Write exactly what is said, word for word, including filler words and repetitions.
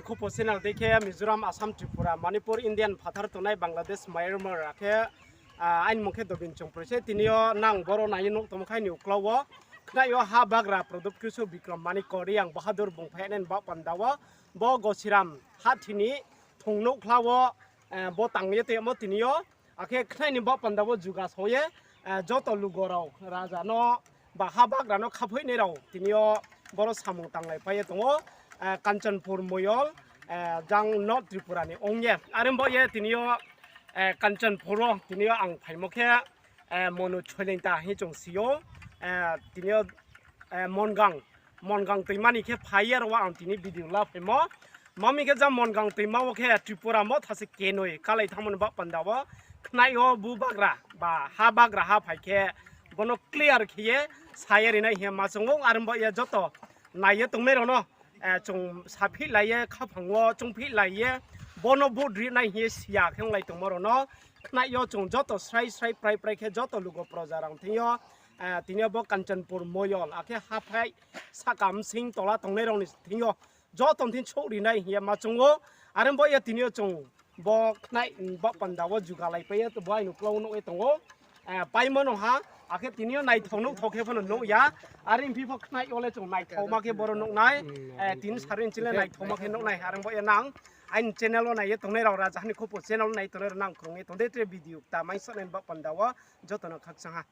Khupo channel dei khe Mizoram, Assam, Tripura, Manipur, Indian phathar tongnai Bangladesh, Myanmar, akhe, ah, aini mung khe Dobin Chongproi se. Tini yo nang boro nai ye nuh tongmo khe aini uklau wo khnai yo ha bagra Pradyot Kishore Bikram Manik Reang Bahadur bung phai nai ni baoh panda wo bo Gosiram hathi ni thong nouhkhla wo, eh, bo tang ye tongmo tini yo. Akhe khnai ni baoh panda wo juga so ye, eh, joto lugo rao raja no ba ha bagra no khaphoihnai rao tini yo boro samung tanglaipai ye tong ou, eh, Kanchanpur moyol, eh, jang North Tripura ni ong ye. Are bo ye tini yo, eh, Kanchanpur wo tini yo ang phaimo khe, eh, Monu Choilengta hing chung si ou, eh, tini yo, eh, Mongang, Mongang toima ni khe phai ye aro wo ang tini video la phaimo. Mami khe jang Mongang toima wo khe Tripura Motha se kenoi kalai thanngmo ni baoh panda wo khnai yo bu bagra ba ha bagra ha phai khe bono clear khe ye sa ye rinai hing ye ma choung ou. Are bo ye joto nai ye tongnai rao no, eh, chung saphihlai ye, khaphang wo choungphihlai ye, bono vote rinai hing ye si ya khe onglai tongmo rao no khnai yo chung joto srai srai prai prai khe joto lugo proja rao thing yo, eh, tini yo bo Kanchanpur moyol akhe haphai sahka bsing tola tongnai rao ni thing yo joto ni thing souh rinai hing ye ma choung ou. Are bo ye tini yo chung bo khnai, mm, baoh panda wo jugalaipai ye to bo aini uklau nuh ye tong ou. Eh, paimo no ha, akhe tini yo naithao nuhthao khe pho no nuh ya. Are phi pho khnai yo le chung naithaoma khe boro nuh nai. Eh, tini sari ni ching le naithaoma khe nuh nai. Are bo ye nang aini channel wo nai ye tongnai rao, Rajaha ni Khupo channel wo nai tongnai rao nang krung ye tong dei tre video kta mai sonai ni baoh panda wo joto no khakchang ha.